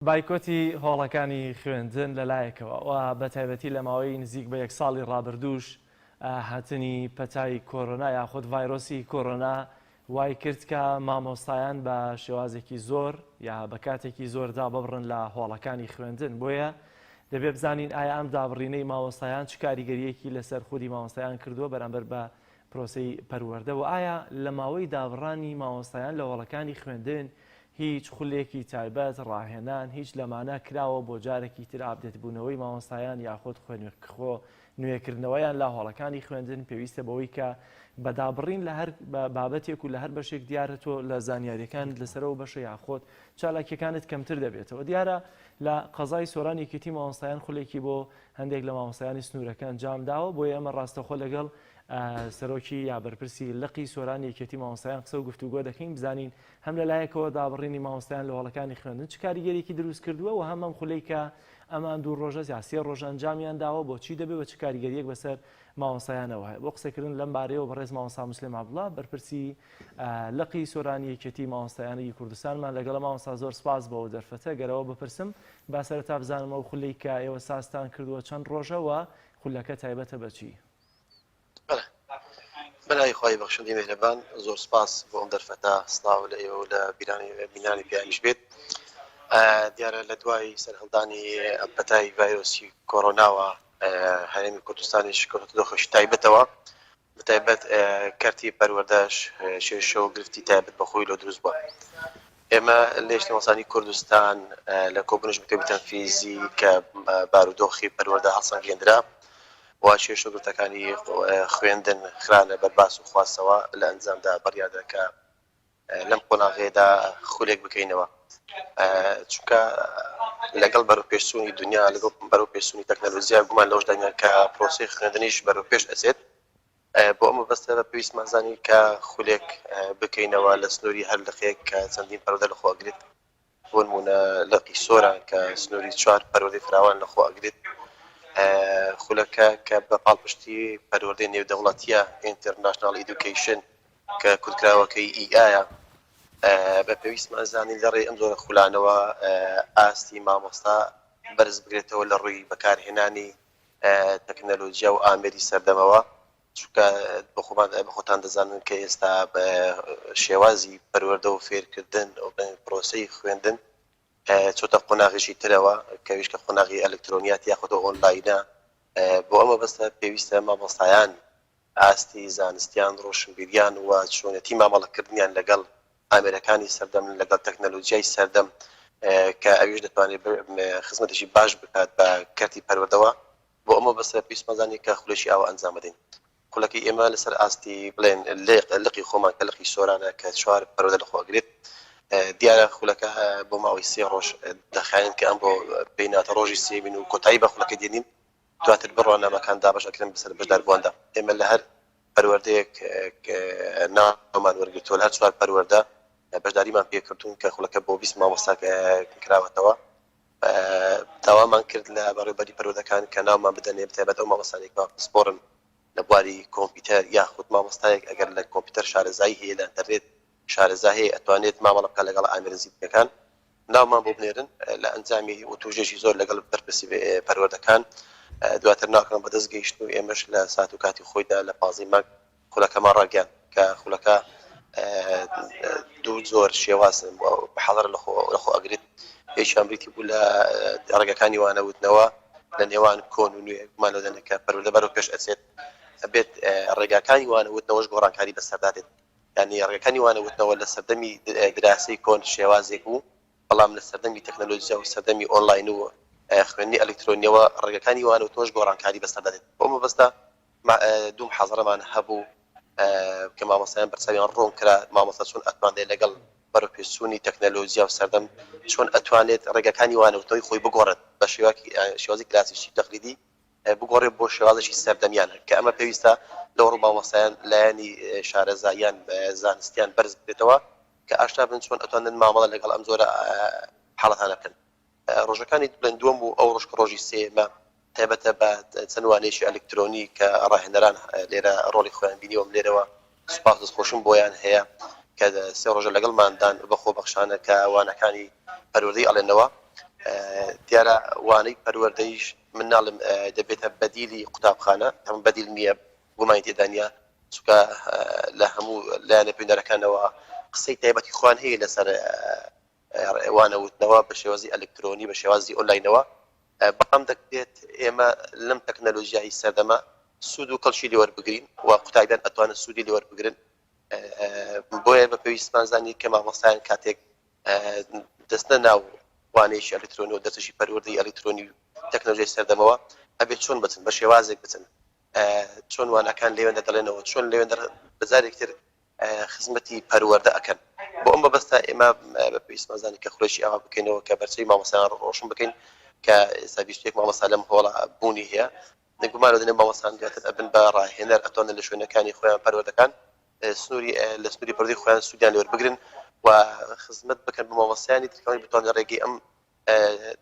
بایکۆتی هۆڵەکانی خوێندن لە لایەکەوە و بە تایبەتی لە ماوەی نزیک بە یەک ساڵی ڕابردووش هاتنی پەتای کۆرۆنا یاخود ڤایرۆسی کۆرۆنا وای کرد کە مامۆستایان بە شێوازێکی زۆر یا بە کاتێکی زۆر داببڕن لە هۆڵەکانی خوێندن بۆیە دەبێ بزانین ئایا ئەم دابڕینەی مامۆستایان چ کاریگەریەکی لەسەر خودی مامۆستایان کردووە بەرامبەر بە پرۆسەی پەروەردە و ئایا لە ماوەی دابڕانی مامۆستایان لە هۆڵەکانی خوێندن هیچ خولێکی تایبەت، ڕاهێنان، هیچ لەمانە کراوە بۆ جارێکی تر update بوونەوەی مامۆستایان یاخود خۆ نوێکردنەوەیان لە هۆڵەکانی خوێندن پێویستە بەوەی کە بە دابڕین لە هەر بابەتێک و لە هەر بەشێک دیارە تۆ لە زانیاریەکانت لەسەر ئەو بەشە یاخود چالاکیەکانت کەمتر دەبێتەوە دیارە لە قەزای سۆران یەکێتی مامۆستایان خولێکی بۆ هەندێک لە مامۆستایانی سنوورەکە ئەنجام داوە بۆیە ئێمە ڕاستەخۆ لەگەڵ سەرۆکی یا بەرپرسی لقی سۆران یەکێتی مامۆستایان قسە و گفتوگۆ دەکەین بزانین هەم لە لایەکەوە دابڕینی مامۆستایان لە هۆڵەکانی خوێندن چ کاریگەریەکی دروست کردووە و هەم ئەم خولەی کە ئەمان دوو ڕۆژە یا سێ ڕۆژ ئەنجامیان داوە بۆچی دەبێ و چ کاریگەریەک بەسەر مامۆستایانەوە هەیە. بۆ قسەکردن لەم بارەیەوە بەڕێز مامۆستا موسلیم عەبدوڵا بەرپرسی لقی سۆرانی یەکێتی مامۆستایانی کوردستانمان لەگەڵە. مامۆستا زۆر سپاس بۆ ئەو دەرفەتە. گەر ئەوە بپرسم با سەرەتا بزانم ئەو خولەی کە ئێوە سازتان کردووە چەند ڕۆژە و خولەکە تایبەتە بە چی؟ بەڵێ بەناوی خوای بەخشندەی میهرەبان زۆر سپاس بۆ ئەم دەرفەتە سڵاو لە ئێوە و لە بینانی پیاویش بێت دیارە لە دوای سەرهەڵدانی ئەم پەتای ڤایرۆسی کۆرۆناوە هەرێمی کوردستانیش کەوتە دۆخێکی تایبەتەوە بەتایبەت کەرتی پەروەردەش کێشە و گرفتی تایبەت بە خۆی لۆ دروست بووە ئێمە لە یەکێتی مامۆستایانی کوردستان لە کۆبوونەوەی مەکتەبی تەنفیزی کە بارودۆخی پەروەردە هەڵسەنگێندرا و کێشە و گرفتەکانی خوێندن خرانە بەر باس و خواستەوە لە ئەنجامدا بڕیاردرا کە لەم قۆناغەیەدا خولێک بکەینەوە چونکە لەگەڵ بەرەوپێشچوونی دنیا لەگەڵ بەرەوپێشچوونی تەکنەلۆجیا گومان لەوەشدا نییە کە پرۆسەی خوێندنیش بەرەوپێش ئەچێت بۆ ئەم مەبەستە بە پێویستمان زانی کە خولێک بکەینەوە لە سنووری هەر لقێک کە چەندین پەروەردە لەخۆ ئەگرێت بۆ نموونە لقی سۆران کە سنووری چوار پەروەردەی فراوان لەخۆ ئەگرێت خولەکە کە بە پاڵپشتی پەروەردەی نێودەوڵەتیە International Education کە کورتکراوەکەی EI ە بە پێویستمان زانی لە ڕێی ئەم جۆرە خولانەوە ئاستی مامۆستا بەرز بکرێتەوە لە ڕووی بەکارهێنانی تەکنەلۆجیا و ئامێری سەردەمەوە چونکە بەخۆمان بەخۆتان دەزانن کە ئێستا شێوازی پەروەردە و فێرکردن و پرۆسەی خوێندن چۆتە قۆناغێکی ترەوە کە ئەویش کە قۆناغی ئەلکترۆنیات یاخود ئۆنلاینە بۆ ئەم مەبەستە پێویستە مامۆستایان ئاستی زانستیان، ڕۆشنبیریان و چۆنێتی مامەڵەکردنیان لەگەڵ ئامێرەکانی سەردەم، لەگەڵ تەکنەلۆجیای سەردەم کە ئەویش دەتوانێت خزمەتێکی باش بکات بە کەرتی پەروەردەوە، بۆ ئەم مەبەستە پێویستمان زانی کە خولێکی ئاوا ئەنجام بدەین. خولەکەی ئێمە لەسەر ئاستی بڵێن لقی خۆمان کە لقی سۆرانە کە چوار پەروەردە لەخۆ ئەگرێت، دیارە خولەکە بۆ ماوەی سێ ڕۆژ دەخایەن کە ئەمڕۆ پێی ناتە ڕۆژی سێیەمین و کۆتایی بە خولەکە دێنین، دواتر بڕوانامەکان دابەش ئەکرێن بەسەر بەشداربوواندا. ئێمە لە هەر پەروەردەیەک ناومان وەرگرتووە، لە هەر چوار پەروەردە بەشداریمان پێکردوون کە خولەکە بۆ 20 مامۆستا کراوەتەوە. داوامان کرد لە بەڕێوەبەری پەروەردەکان کە ناومان بدەنێ، بەتایبەت ئەو مامۆستانەی کە پسپۆڕن لە بواری کۆمپیوتەر یاخود مامۆستایەک ئەگەر لە کۆمپیوتەر شارەزایی هەیە لە ئەنتەرنێت شارەزا هەیە ئەتوانێت مامەڵە بکات لەگەڵ ئامێرە زیرەکەکان ناومان بۆ بنێرن لە ئەنجامی وتوژێکی زۆر لەگەڵ بەرپرسی پەروەردەکان دواتر ناوەکان بەدەست گەیشتن و ئێمەش لە سات و کاتی خۆیدا لە پازدەی مانگ خولەکەمان ڕاگەیاند کە خولەکە دوو جۆر شێواز محاضرە لەخۆ ئەگرێت یەکیان بریتی بوو لە ڕێگەکانی وانەوتنەوە لە نێوان کۆن و نوێ گومان لەوەدا نییە کە پەروەردە بەرەو پێش ئەچێت ئەبێت ڕێگاکانی وانەوتنەوەش گۆڕانکاری بەسەردا دێت یانی ڕێگەکانی وانە وتنەوە لە سەردەمی دراسەی کۆن شێوازێک بوو، بەڵام لە سەردەمی تەکنەلۆجیا و سەردەمی ئۆنلاین و خوێندنی ئەلکترۆنیەوە ڕێگەکانی وانە وتنەوەش گۆڕانکاری بەسەردا دێت. بۆ ئەم مەبەستە دوو محازەرەمان هەبوو کە مامۆستایان بەرچاویان ڕوون کرا مامۆستا چۆن ئەتوانێت لەگەڵ بەرەوپێشچوونی تەکنەلۆجیا و سەردەم چۆن ئەتوانێت ڕێگەکانی وانە وتنەوەی خۆی بگۆڕێت بە شێوازی کلاسیکی تەقلیدی بگۆڕێت بۆ شێوازێکی سەردەمیانە کە ئەمە پێویستە لەو ڕوو مامۆستایان لایەنی شارەزاییان زانستیان بەرز بکرێتەوە کە ئاشنا بن چۆن ئەتوانن مامەڵە لەگەڵ ئەم جۆرە حاڵەتانە بکەن. ڕۆژەکانی بڵێن دووەم و ئەو ڕۆژ کە ڕۆژی سێیەمە تایبەتە بە چەند وانەیەکی ئەلکترۆنی کە ڕاهێنەران لێرە ڕۆڵی خۆیان بینیوە من لێرەوە سوپاس دەستخۆشیم بۆیان هەیە کە سێ ڕۆژە لەگەڵماندان بە خۆبەخشانە کە وانەکانی پەروەردەی ئەڵێنەوە. دیارە وانەی پەروەردەیش من ناڵێم دەبێتە بەدیلی قوتابخانە، هەم بەدیل نییە، گومانی تێدا نییە، چونکە لە هەموو لایەنە پەیوەندیدارەکانەوە قسەی تایبەتی خۆیان هەیە لەسەر وانە وتنەوە بە شێوازی ئەلکترۆنی، بە شێوازی ئۆنلاینەوە، بەڵام دەکرێت ئێمە لەم تەکنەلۆژیای سەردەمە سوود و کەڵکی لێ وەربگرین و قوتابیان ئەتوانن سوودی لێ وەربگرن. بۆیە بە پێویستمان زانی کە مامۆستایان کاتێک دەستنە ناو وانەیەکی ئەلیکترۆنی و دەرسێکی پەروەردەی ئەلیکترۆنی و تەکنەلۆژیای سەردەمەوە ئەبێت چۆن بچن بە شێوازێک بچن چۆن وانەکان لێوێندە دەڵێنەوە چۆن لێوێندە بە جارێک تر خزمەتی پەروەردە ئەکەن بۆ ئەم مەبەستە ئێمە بە پێویستمان زانی کە خولێکی ئاوا بکەینەوە کە بەرچەی مامۆستایان ڕۆشن بکەین کە ئێستا 21 مامۆستا لەم هۆڵە بوونی هەیە گومان لەوەدا نییە مامۆستایان دواتر ئەبن بە ڕاهێنەر ئەتوانن لە شوێنەکانی خۆیان پەروەردەکان سنووری لە سنووری پەروەردەی خۆیان سوودیان لێوەربگرن و خزمەت بکەن بە مامۆستایانی تر کەوانی بتوانن لە ڕێگەی ئەم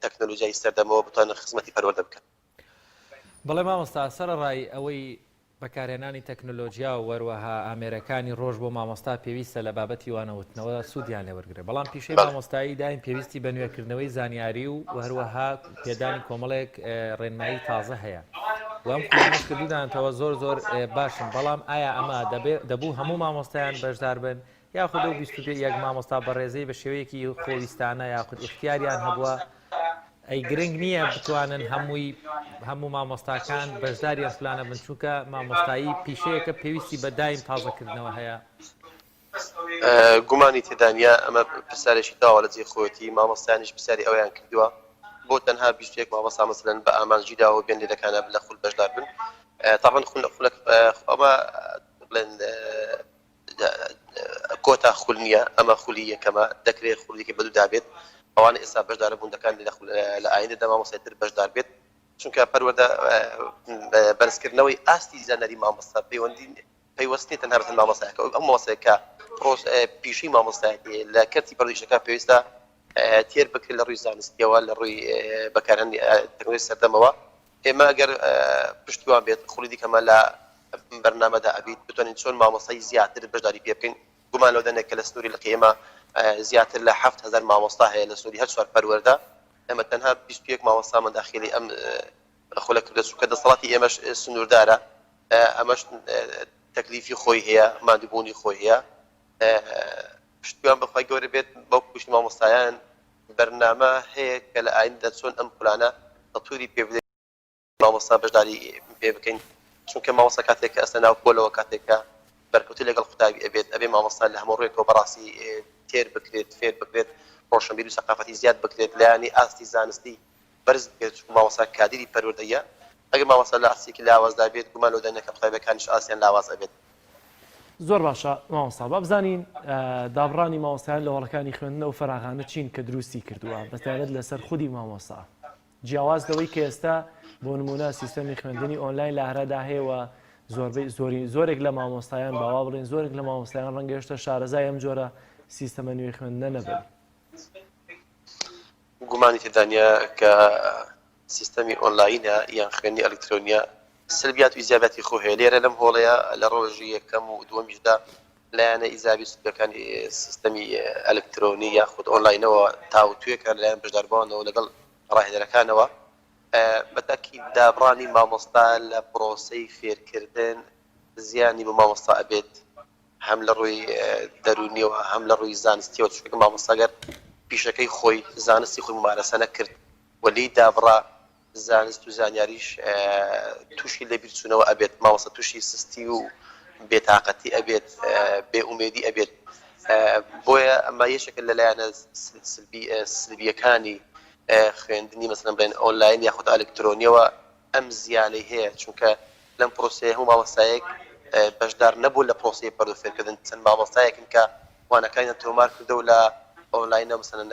تەکنەلۆژیای سەردەمەوە بتوانن خزمەتی پەروەردە بکەن. بەڵێ مامۆستا، سەرەڕای ئەوەی بەکارهێنانی تەکنۆلۆجیا و هەروەها ئامێرەکانی ڕۆژ بۆ مامۆستا پێویستە لە بابەتی وانەوتنەوە سوودیان لێ وەرگرێت، بەڵام پیشەی مامۆستایی دایم پێویستی بە نوێکردنەوەی زانیاری و هەروەها پێدانی کۆمەڵێک ڕێنمایی تازە هەیە و ئەم خولانەش کە دوودانەتەوە زۆر زۆر باشن، بەڵام ئایا ئەمە دەبوو هەموو مامۆستایان بەشدار بن یاخود ئەو 21 مامۆستا بەڕێزەی بە شێوەیەکی خۆویستانە یاخود ئیختیاریان هەبووە ئەی گرنگ نییە بتوانن هەمووی هەموو مامۆستاکان بەشداری ئەم خولانە بن چونکە مامۆستایی پیشەیەکە پێویستی بە دایم تازەکردنەوە هەیە؟ گومانی تێدا نییە ئەمە پرسیارێکی تەواوە لە جێی خۆیەتی، مامۆستایانیش پرسیاری ئەوەیان کردووە بۆ تەنها 21 مامۆستا مەسەلەن بە ئامانج گیراوە بێن لێرەکانە لە خول بەشدار بن تابەن خول خولەک ئەمە بڵێن کۆتا خول نییە ئەمە خولی یەکەمە دەکرێت خولیکی بەدوودا بێت ئەوانە ئێستا بەشدارە بوون دەکان لە ئایندەدا مامۆستای تر بەشدار بێت چونکە پەروەردە بەرزکردنەوەی ئاستی زانیاری مامۆستا پەیوەندی پەیوەست نیە تەنها بە مامۆستایەکە ئەو مامۆستایە کە پرۆس پیشەی مامۆستایەتی لە کەرتی پەروەردەیشەکە پێویستە تێر بکرێت لە ڕووی زانستیەوە لە ڕووی بەکارهێنانی تەکنەلۆژیای سەردەمەوە ئێمە ئەگەر پشتیوان بێت خولی دیکەمان لە بەرنامەدا ئەبیت بتوانین چۆن مامۆستای زیاتر بەشداری پێ بکەین گومان لەوەدا نیە کە لە سنووری لقی ئێمە زیاتر لە 7000 مامۆستا هەیە لە سنووری هەر چوار پەروەردە ئێمە تەنها 21 مامۆستامان داخلی ئەم خولە کردە چونکە دەسەڵاتی ئێمەش سنووردارە ئەمەش تەکلیفی خۆی هەیە ماندووبوونی خۆی هەیە پشتیوان بەخوای گەورە بێت بەو کوشتی مامۆستایان بەرنامە هەیە کە لە ئایندەدا چۆن ئەم خولانە تەتویری پێ بدەین مامۆستا بەشداری پێ بکەین چونکە مامۆستا کاتێک کە ئەستە ناو پۆلەوە کاتێک کە بەرکەوتن لەگەڵ قوتابی ئەبێت ئەبێ مامۆستا لە هەموو ڕووێکەوە بەڕاستی تێر بکرێت فێر بکرێت ڕۆشنبیر و سەقافەتی زیاد بکرێت لایەنی ئاستی زانستی بەرز بکرێت چونکە مامۆستا کادیری پەروەردەیە ئەگەر مامۆستا لە ئاستێکی لاوازدا بێت گومان لەوەدا نیە کە قوتابیەکانیش ئاستیان لاواز ئەبێت. زۆر باشە مامۆستا با بزانین دابڕانی مامۆستایان لە هۆڵەکانی خوێندن ئەو فەراغانە چین کە دروستی کردووە بەتایبەت لەسەر خودی مامۆستا جیاواز لەوەی کە ئێستا بۆ نمونە سیستەمی خوێندنی ئۆنلاین لە ئارادا هەیە و زۆربەی زۆری زۆرێک لە مامۆستایان باوا بڵێن زۆرێک لە مامۆستایان ڕەنگە هێشتا شارەزای ئەم جۆرە سیستەمە نوێی خوێندنە نەبن. گومانی تێدا نییە کە سیستەمی ئۆنلاینە یان خوێندنی ئەلیکترۆنیە سلبیات و ئیجابیاتی خۆی هەیە لێرە لەم هۆڵەیە لە ڕۆژی یەکەم و دووەمیشدا لایەنە ئیجابی و سلبیەکانی سیستەمی ئەلیکترۆنی یاخود ئۆنلاینەوە تاوتوێ کرا لەلایەن بەشداربووانەوە لەگەڵ ڕاهێنەرەکانەوە بە تاکید دابڕانی مامۆستا لە پرۆسەی فێرکردن زیانی بۆ مامۆستا ئەبێت هەم لە ڕووی دەروونیەوە هەم لە ڕووی زانستیەوە چونکە مامۆستا گەر پیشەکەی خۆی زانستی خۆی مومارەسە نەکرد و لێی دابڕا زانست و زانیاریش تووشی لەبیرچوونەوە ئەبێت، مامۆستا تووشی سستی و بێتاقەتی ئەبێت، بێ ئومێدی ئەبێت، بۆیە ئەمە یەکێکە لە لایەنە سلبییەکانی خوێندنی مەسەلەن بڵێن ئۆنلاین یاخود ئەلکترۆنیەوە ئەم زیانەی هەیە، چونکە لەم پرۆسەیە هەموو مامۆستایەک بەشدار نەبوون لە پرۆسەی پەروەردە فێرکردن، چەند مامۆستایەکن کە وانەکانیان تۆمار کردووە و لە ئۆنلاینەوە مەسەلەن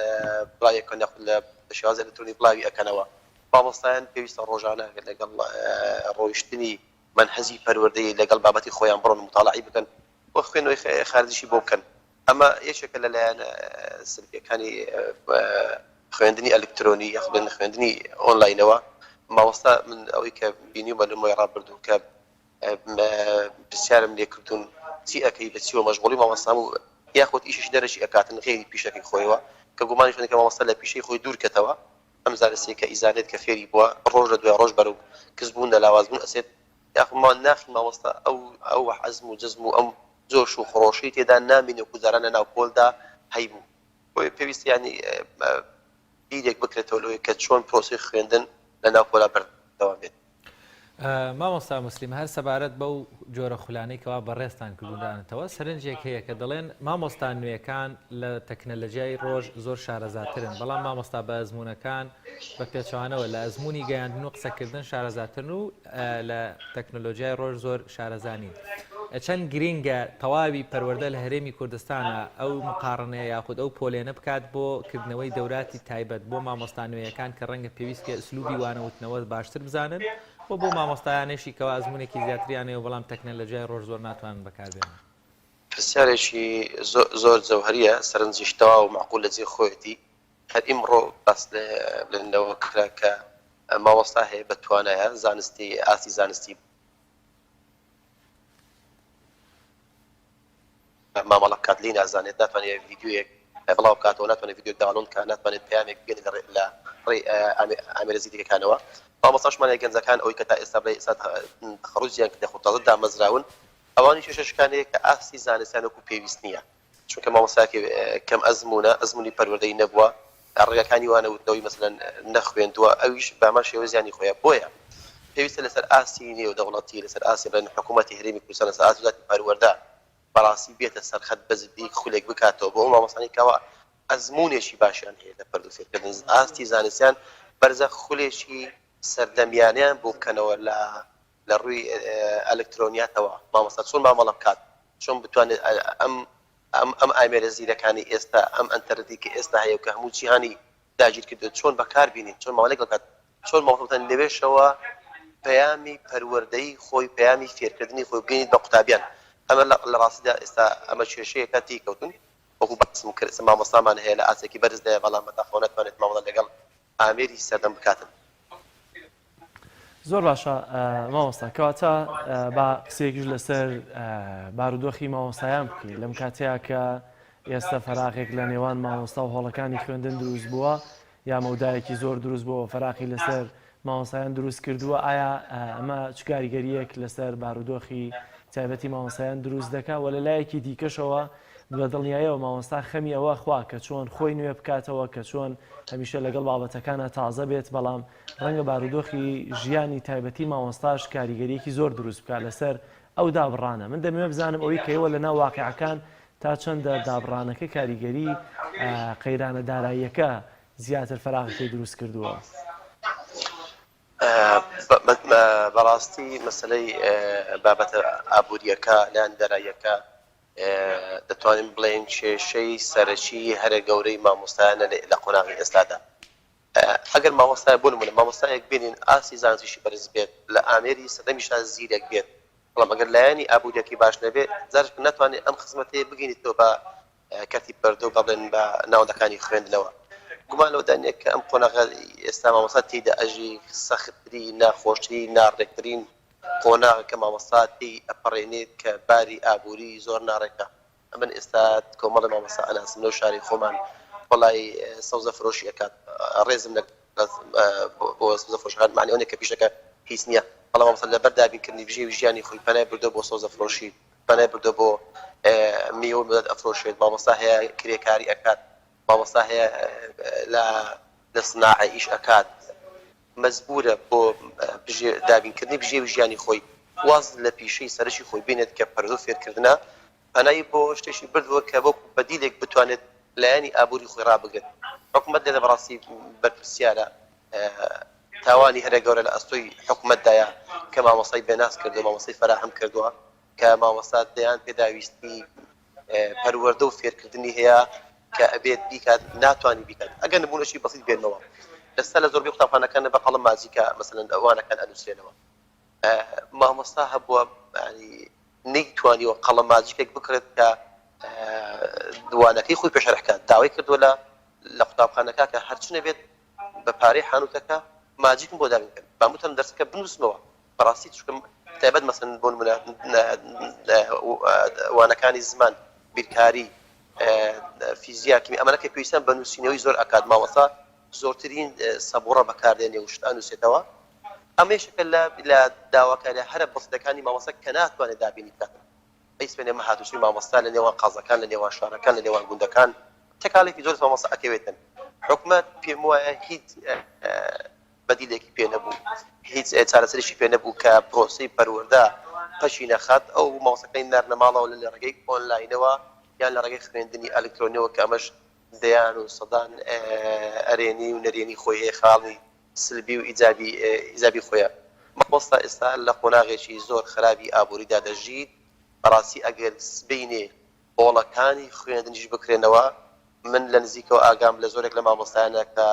بڵاوی ئەکەن یاخود لە بە شێوازی ئەلکترۆنی بڵاوی ئەکەنەوە. مامۆستایان پێویستە ڕۆژانە لەگەڵ ڕۆیشتنی مەنهەجی پەروەردەیی لەگەڵ بابەتی خۆیان بڕۆن موتاڵەعەی بکەن و خوێندنەوەی خارجیشی بۆ بکەن. ئەمە یەکێکە لە لایەنە سلبیەکانی خوێندنی ئەلکترۆنی یاخود خوێندنی ئۆنلاینەوە. مامۆستا من ئەوەی کە بینیومە لە ماوەی ڕابردوو کە پرسیارم لێ کردوون چی ئەکەی بە چیوە مەشغوڵی مامۆستا و یاخود ئیشیش دەرەکی ئەکاتن غەیری پیشەکەی خۆیەوە کە گومانیش هەندێک کە مامۆستا لە پیشەی خۆی دوور کەتەوە. ئەم زانستەی کە ئیزانێت کە فێری بووە ڕۆژ لە دوای ڕۆژ بەرەو کز بوون لە لاواز بوون ئەچێت یاخود ما ناخی مامۆستا ئەو ئەو عەزم و جەزم و ئەم جۆش و خڕۆشەی تێدا نامینێ وەکو جاران لە ناو پۆلدا هەیبوو بۆیە پێویستە یانی بیرێک بکرێتەوە لەوەی کە چۆن پرۆسەی خوێندن لە ناو پۆلا بەردەوام بێت. مامۆستا موسلیم هەر سەبارەت بەو جۆرە خولانەی کەوا بەڕێزتان کردوونتانەتەوە سەرنجێک هەیە کە دەڵێن مامۆستا نوێکان لە تەکنەلەجیای ڕۆژ زۆر شارەزاترن بەڵام مامۆستا بە ئەزموونەکان بە پێچەوانەوە لە ئەزموونی گەیاندن و قسەکردن شارەزاترن و لە تەکنەلۆجیای ڕۆژ زۆر شارەزا نین. چەند گرینگە تەواوی پەروەردە لە هەرێمی کوردستانە ئەو مقاڕنەیە یاخود ئەو پۆلێنە بکات بۆ کردنەوەی دەوراتی تایبەت بۆ مامۆستا نوێیەکان کە ڕەنگە پێویست بکە ئسلوبی وانەوتنەوە باشتر بزانن و بۆ مامۆستایانێشی کەوا ئەزمونێکی زیاتریان هەیە و بەڵام تەکنەلۆجیای ڕۆژ زۆر ناتوانن بەکاربێنن. پرسیارێکی زۆر جەوهەریە، سەرنجیش تەواو مەعقول لە جێی خۆیەتی. هەر ئیمڕۆ باس لەوە کرا کە مامۆستا هەیە بە توانایە زانستی ئاستی زانستی مامەڵە بکات لێی نازانێت ناتوانێت ڤیدیۆیەک بڵاو بکاتەوە ناتوانێت ڤیدیۆ download بکات ناتوانێت پەیامێک بگەێنێت لە لە ڕێی ئامێرە زیرەکەکانەوە مامۆستاشمان هەیە گەنجەکان ئەوەی کە تا ئێستا بڵێ ئێستا تەخەڕوجیان کردە خۆ تازە دامەزراون ئەوانیش کێشەشکان هەیە کە ئاستی زانستیان وەکو پێویست نییە چونکە مامۆستایەکی کەم ئەزموونە، ئەزموونی پەروەردەی نەبووە، ڕێگاکانی وانە وتنەوەی مەسەلەن نەخوێندووە، ئەویش بە هەمان شێوە زیانی خۆیە. بۆیە پێویستە لەسەر ئاستی نێودەوڵەتی، لەسەر ئاستی بڵێن حکوومەتی هەرێمی کوردستان، لەسەر ئاستی وەزارەتی پەروەردە بەڕاستی بێتە سەر خەت بە جدی خولێک بکاتەوە بۆ ئەو مامۆستانەی کەوا ئەزموونێکی باشیان هەیە لە پەروەردە فێرکردن، ئاستی زانستیان بەرزە، خولێکی سەردەمیانەیان بۆ بکەنەوە لە لە ڕووی ئەلکترۆنیاتەوە مامۆستا چۆن مامەڵە بکات، چۆن بتوانێت ئەم ئەم ئەم ئامێرە زیرەکانەی ئێستا، ئەم ئەنتەرنێتی کە ئێستا هەیە و کە هەموو جیهانی داگیر کردووە چۆن بەکار بینێت، چۆن مامەڵەی لەگەڵ بکات، چۆن مامۆستا بتوانێت لەوێشەوە پەیامی پەروەردەیی خۆی، پەیامی فێرکردنی خۆی بگەینێت بە قوتابیان. ئەمە لە ڕاستیدا ئێستا ئەمە کێشەیەکە تێی کەوتوون. وەکوو باسم کرد ئێستا مامۆستامان هەیە لە ئاستێکی بەرزدایە بەڵام بەداخەوە ناتوانێت مامەڵە لەگەڵ ئامێری سەردەم بکاتن. زۆر باشە مامۆستا کەواتە با قسەیەکیش لەسەر بارودۆخی مامۆستایان بکەین لەم کاتەیە کە ئێستا فەراغێک لە نێوان مامۆستا و هۆڵەکانی خوێندن دروست بووە یا مەودایەکی زۆر دروست بووە فەراقی لەسەر مامۆستایان دروست کردووە ئایا ئەمە چ کاریگەریەک لەسەر بارودۆخی تایبەتی مامۆستایان دروست دەکا و لە لایەکی دیکەشەوە بە دڵنیایەوە مامۆستا خەمی ئەوە خوا کە چۆن خۆی نوێ بکاتەوە کە چۆن هەمیشە لەگەڵ بابەتەکانە تازە بێت بەڵام ڕەنگە بارودۆخی ژیانی تایبەتی مامۆستاش کاریگەریەکی زۆر دروست بکات لەسەر ئەو دابڕانە من دەمەوێت بزانم ئەوەی کە ئێوە لەناو واقیعەکان تا چەندە دابڕانەکە کاریگەری قەیرانە داراییەکە زیاتر فەراغەکەی دروست کردووە؟ بەڕاستی مەسەلەی بابەتە ئابوورییەکە لایەن داراییەکە دەتوانین بڵێین کێشەی سەرەکی هەرە گەورەی مامۆستایانە لە قۆناغی ئێستادا. ئەگەر مامۆستایەک بۆ نموونە مامۆستایەک بێنین ئاستی زانستیشی بەرز بێت لە ئامێری سەردەمیشا زیرەک بێت بەڵام ئەگەر لایەنی ئابووریەکەی باش نەبێت جارێک ناتوانێت ئەم خزمەتەیە بگەینێتەوە بە کەرتی پەروەردە و با بڵێن بە ناوەندەکانی خوێندنەوە گومان لەوەدا نییە کە ئەم قۆناغە ئێستا مامۆستا تێیدا ئەژی سەختترین ناخۆشترین ناڕێکترین قۆناغە کە مامۆستا تێی ئەپەڕێنێت کە باری ئابووری زۆر ناڕێکە ئەمن ئێستا کۆمەڵێ مامۆستا ئەناسم لەو شارەی خۆمان وەڵای سەوزە فرۆشی ئەکات ڕێزم لە بۆ سەوزە فرۆشەکان معنی ئەوە نیە کە پیشەکە هیچ نییە بەڵام مامۆستا لەبەر دابینکردنی بژێوی ژیانی خۆی پەنای بردووە بۆ سەوزە فرۆشی پەنای بردووە بۆ میوە و ئەفرۆشێت مامۆستا هەیە کرێکاری ئەکات مامۆستا هەیە لە لە سناعە ئیش ئەکات مەجبورە بۆ دابینکردنی بژێوی ژیانی خۆی واز لە پیشەی سەرەکی خۆی بێنێت کە پەروەردە و فێرکردنە پەنای بۆ شتێکی بردووە کە وەکو بەدیلێک بتوانێت لایەنی ئابووری خۆی ڕابگرێت. حکومەت لێرە بەڕاستی بەرپرسیارە، تاوانی هەرە گەورە لە ئەستۆی حکومەتدایە کە مامۆستای بێناز کردووە، مامۆستای فەراهەم کردووە کە مامۆستا دەیان پێداویستی پەروەردە و فێرکردنی هەیە کە ئەبێت بیکات ناتوانی بیکات. ئەگەر نموونەشی بەسیت بێنمەوە ئێستا لە زۆربەی قوتابخانەکان بە قەڵەم ماجیکە مەسەلەن وانەکان ئەنووسرێنەوە. مامۆستا هەبووە نەیتوانیوە قەڵەم ماجیکێک بکڕێت کە وانەکەی خۆی پێ شەرح کات داوای کردووە لە لە قوتابخانەکە کە هەرچ نەبێت بە پارەی حانوتەکە ماجیکم بۆ دابین بکەن با بتوانم دەرسەکە بنووسمەوە بەڕاستی چونکە تایبەت مەسەن بۆ نمونە وانەکانی زمان بیرکاری فیزیا کیمیا ئەمانە کە پێویستیان بە نووسینەوەی زۆر ئەکات مامۆستا. زۆرترین سەبوڕە بەکاردێنێ و شت ئەنووسێتەوە. ئەمە یەکێکە لە لە داواکاریە هەرە بەسیتەکانی مامۆستا کە ناتوانێت دابینی بکات. ئەی سبەینێ ئەمە هاتوچۆی مامۆستا لە نێوان قەزاکان، لە نێوان شارەکان، لە نێوان گوندەکان تەکالێکی زۆر مامۆستا ئەکەوێتن. حکومەت پێم وایە هیچ بەدیلێکی پێ نەبوو، هیچ چارەسەرێکی پێ نەبوو کە پرۆسەی پەروەردە پەکی نەخات، ئەو مامۆستاکانی ناردنە ماڵەوە لە ڕێگەی ئۆنلاینەوە یان لە ڕێگەی خوێندنی ئەلکترۆنیەوە کە ئەمەش دەیان و سەدان ئەرێنی و نەرێنی خۆی هەیە، خاڵی سلبی و ئیجابی ئیجابی خۆیە. مامۆستا ئێستا لە قۆناغێکی زۆر خراپی ئابووریدا دەژیت، بەڕاستی ئەگەر سبەینێ هۆڵەکانی خوێندنیش بکرێنەوە، من لە نزیکەوە ئاگام لە زۆرێک لە مامۆستایانە کە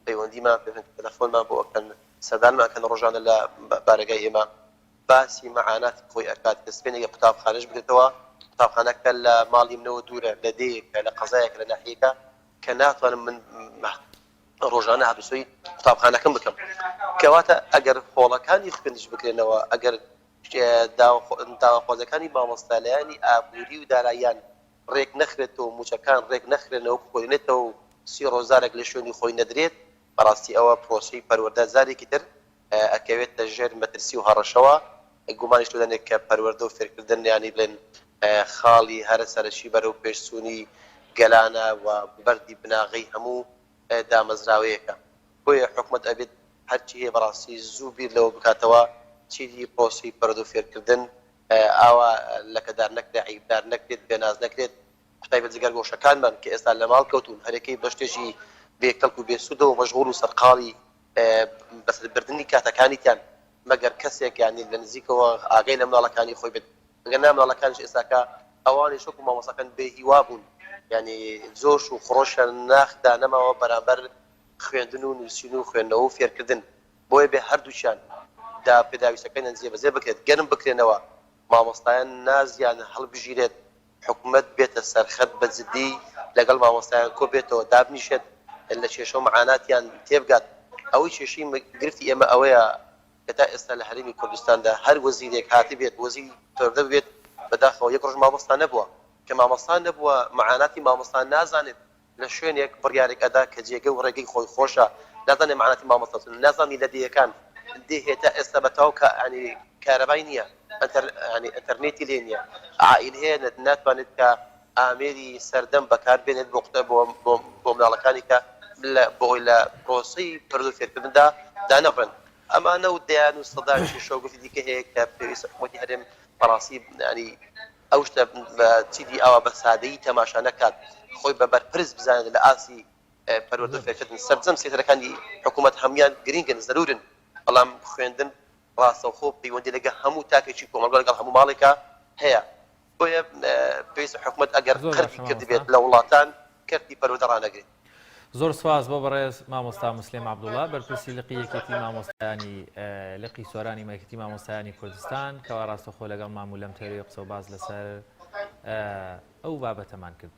پەیوەندیمان پێ هەن، تەلەفۆنمان بۆ ئەکەن، سەردانمان ئەکەن ڕۆژانە لە بارەگای ئێمە، باسی مەعاناتی خۆی ئەکات کە سبەینێ گەر قوتابخانەش بکرێتەوە، قوتابخانەکە لە ماڵی منەوە دوورە، لە دێیەکە، لە قەزایەکە، لە ناحیەیەکە کە ناتوانم من ڕۆژانە هاتوچۆی قوتابخانەکەم بکەم. کەواتە ئەگەر هۆڵەکانی خوێندنیش بکرێنەوە، ئەگەر داواخوازیەکانی مامۆستا لایەنی ئابووری و داراییان ڕێک نەخرێتەوە و مووچەکان ڕێک نەخرێنەوە وەکو خۆی نێتەوە و سی ڕۆژ جارێک لە شوێنی خۆی نەدرێت، بەڕاستی ئەوە پرۆسەی پەروەردە جارێکی تر ئەکەوێتە ژێر مەترسی و هەڕەشەوە، گومانیش لەوەدا نیە کە پەروەردە و فێرکردن یانی بڵێن خاڵی هەرە سەرەکی بەرەو پێشچوونی گەلانە و بەردی بناغەی هەموو دامەزراوەیەکە. بۆیە حکومەت ئەبێت هەرچی هەیە بەڕاستی زوو بیر لەوە بکاتەوە چیدی پرۆسەی پەروەردە و فێرکردن ئاوا لەکەدار نەکرێت، عەیبدار نەکرێت، بێناز نەکرێت، بەتایبەت جگەرگۆشەکانمان کە ئێستا لە ماڵ کەوتوون هەرێکەی بە شتێکی بێ کەڵک و بێ سوودەوە مەشغوڵ و سەرقاڵی بەسەربردنی کاتەکانیتیان، مەگەر کەسێک یانی لە نزیکەوە ئاگای لە مناڵەکانی خۆی بێت، ئەگەر نا مناڵەکانیش ئێستاکە ئەوانیش وەکو مامۆستاکان بێ هیوا بوون، یانی جۆش و خڕۆشیان ناخدا نەماوە بەرامبەر خوێندن و نووسین و خوێندنەوە و فێرکردن، بۆیە بێ هەردووکیان دا پێداویستەکانیان جێبەجێ بکرێت، گەرم بکرێنەوە، مامۆستایان نازیان هەڵبژیرێت، حکومەت بێتە سەرخەت بە جدی لەگەڵ مامۆستایان کۆبێتەوە دابنیشێت لە کێشەو مەعاناتیان تێبگات، ئەوەی کێشەی گرفتی ئێمە ئەوەیە کە تا ئێستا لە هەرێمی کوردستاندا هەر وەزیرێک هاتبێت وەزیری پەروەردە ببێت بەداخەوە یەک ڕۆژ مامۆستا نەبووە، کە مامۆستا نەبووە مەعاناتی مامۆستا نازانێت لە شوێنێک بڕیارێک ئەدا کە جێگە و ڕێگەی خۆی خۆشە نازانێ مەعناتی مامۆستا چۆنە نازانی لە دێیەکان دێ هەیە تا ئێستا بە تەواو کە یانی کارەبای نییە ئەنتەر یانی ئەنتەرنێتی لێ نییە عائیل هەیە ناتوانێت کە ئامێری سەردەم بەکار بێنێت بۆ قوتە بۆ بۆ بۆ مناڵەکانی کە لە بۆ ئەوەی لە پرۆسەی پەروەردە و فێرکردندا دانەبڕێن ئەمانە و دەیان و سەدان کێشە و گرفتی دیکە هەیە کە پێویستە حکوومەتی هەرێم بەڕاستی یانی ئەو شتە چیدی ئاوا بە سادەیی تەماشا نەکات، خۆی بە بەرپرس بزانێت لە ئاستی پەروەردە و فێرکردن. سەرجەم سێکتەرەکانی حکوومەت هەموویان گرینگن، زەروورن، بەڵام خوێندن ڕاستەوخۆ پەیوەندی لەگەڵ هەموو تاکێکی کۆمەڵگا، لەگەڵ هەموو ماڵێکا هەیە. بۆیە پێویستە حکوومەت ئەگەر زۆر قەرزی باشە مامۆستا. کردبێت لە وڵاتان، کەرتی پەروەردە ڕانەگرێت. زۆر سوپاس بۆ بەڕێز مامۆستا موسلیم عەبدوڵا بەرپرسی لقی یەکێتی مامۆستایانی لقی سۆرانی یەکێتی مامۆستایانی کوردستان کەوا ڕاستەخۆ لەگەڵ مام و لەم تەوێ قسە و باس لەسەر ئەو بابەتەمان کرد.